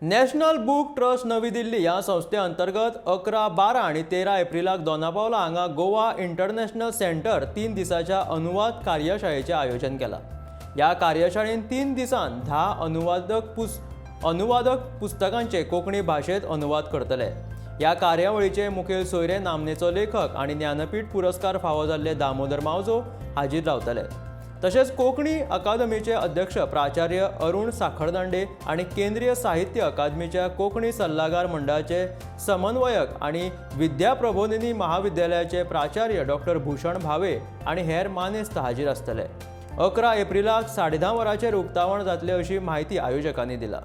National book trust नवी दिल्ली ह्या संस्थे अंतर्गत 11, 12 आनी 13 एप्रिलाक दोनापावला हांगा गोवा इंटरनॅशनल सेंटर 3 दिसाच्या अनुवाद कार्यशाळेचें आयोजन केलां. ह्या कार्यशाळेंत 3 दिसांत 10 अनुवादक पुस्तकांचे कोंकणी भाशेंत अनुवाद करतले. ह्या कार्यावळीचे मुखेल सोयरे नामनेचो लेखक आनी ज्ञानपीठ पुरस्कार फावो जाल्ले दामोदर मावजो हाजीर रावतले. तशेंच कोंकणी अकादमीचे अध्यक्ष प्राचार्य अरुण साखरदांडे आनी केंद्रीय साहित्य अकादमीच्या कोंकणी सल्लागार मंडळाचे समन्वयक आनी विद्याप्रबोधिनी महाविद्यालयाचे प्राचार्य डॉक्टर भूषण भावे आनी हेर मानेस्त हाजीर आसतले. 11 एप्रिलाक 10:30 वरांचेर उक्तावण जातलें अशी म्हायती आयोजकांनी दिला.